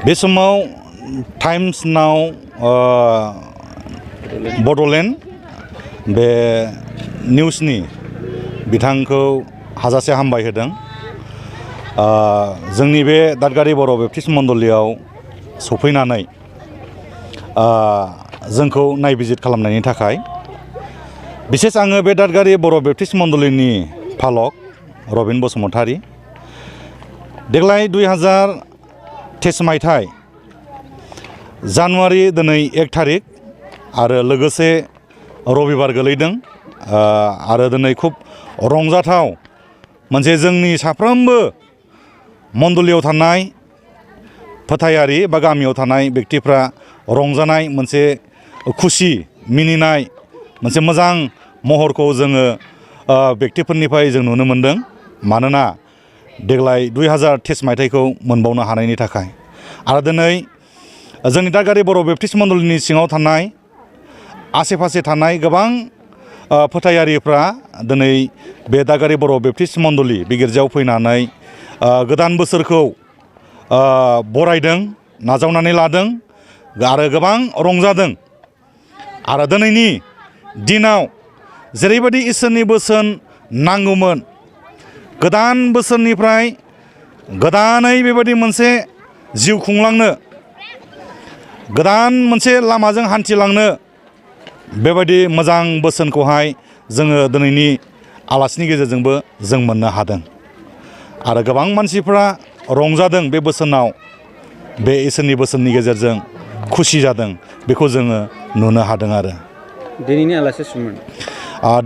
बे समाव टाइम्स नाव बड'लेण्ड बे निउसनि बिथांखौ हाजासे हामबाय होदों। जोंनि बे दादगारि बर' बेप्टिस्ट मण्डलीयाव सफैनानै जोंखौ नायबिजित खालामनायनि थाखाय बिसेस आङो बे दादगारि बर' बेप्टिस्ट मण्डलीनि फालक रबिन बसुमतारी देग्लाय 2023 मायथाइ जानुवारि दिनै 1 थारिख आरो लोगोसे रबिबार गोलैदों आरो दिनै खुब रंजाथाव मोनसे जोंनि साफ्रोमबो मण्डलीयाव थानाय फोथायारि बा गामियाव थानाय व्यक्तिफ्रा रंजानाय मोनसे खुसि मिनिनाय मोनसे मोजां महरखौ जोङो व्यक्तिफोरनिफ्राय जों नुनो मोनदों। मानोना देग्लाय 2023 मायथाइखौ मोनबावनो हानायनि थाखाय आरो दिनै जोंनि दादगारि बर' बेप्टिस्ट मण्डलीनि सिङाव थानाय आसे फासे थानाय गोबां फोथायारिफ्रा दिनै बे दादगारि बर' बेप्टिस्ट मण्डली बे गिर्जायाव फैनानै गोदान बोसोरखौ बरायदों, नाजावनानै लादों आरो गोबां रंजादों। आरो दिनैनि दिनाव जेरैबायदि इसोरनि बोसोन नांगौमोन, गोदान बोसोरनिफ्राय गोदानै बेबायदि मोनसे जिउ खुंलांनो, गोदान मोनसे लामाजों हान्थिलांनो बेबायदि मोजां बोसोनखौहाय जोङो दिनैनि आलासिनि गेजेरजोंबो जों मोननो हादों। आरो गोबां मानसिफ्रा रंजादों बे बोसोनाव, बे इसोरनि बोसोननि गेजेरजों खुसि जादों, बेखौ जोङो नुनो हादों। आरो दिनैनि आलासिया सोरमोन?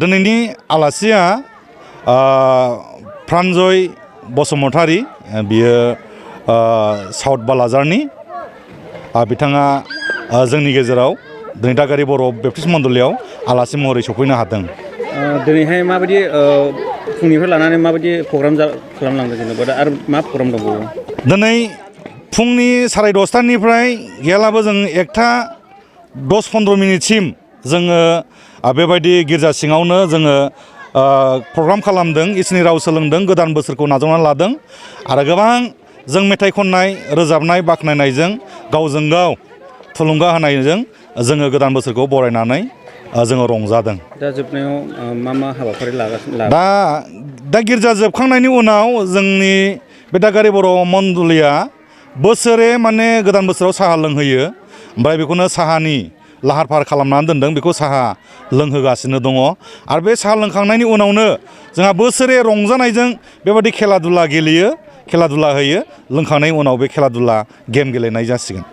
दिनैनि आलासिया प्रान्जय बसुमतारी, बियो साउथ बालाजारनि। बिथाङा जोंनि गेजेराव दिनै दादगारि बर' बेप्टिस्ट मण्डलीयाव आलासि महरै सफैनो हादों। दिनैहाय माबायदि फुंनिफ्राय लानानै माबायदि प्रग्राम खालामलांदों जेनेबा आरो मा प्रग्राम दंबावो? दिनै फुंनि 10:30निफ्राय गैयालाबो जों 1:10-15 जोङो बेबायदि गिर्जा सिङावनो जोङो प्रग्राम खालामदों, इसोरनि राव सोलोंदों, गोदान बोसोरखौ नाजावनानै लादों आरो गोबां जों मेथाइ खननाय, रोजाबनाय, बाख्नायनायजों गावजों गाव थुलुंगा होनायजों जोङो गोदान बोसोरखौ बरायनानै जोङो रंजादों। दा जोबनायाव मा हाबाफारि लागासिनो? दा गिर्जा जोबखांनायनि उनाव जोंनि बे दादगारि बर' मण्डलीया बोसोरे माने गोदान बोसोराव साहा लोंहोयो। ओमफ्राय बेखौनो साहानि लाहार फाहार खालामनानै दोनदों, बेखौ साहा लोंहोगासिनो दङ। आरो बे साहा लोंखांनायनि उनावनो जोंहा बोसोरे रंजानायजों बेबायदि खेला दुला गेलेयो, खेला दुला होयो। लोंखांनायनि उनाव बे खेला दुला गेम गेलेनाय जासिगोन।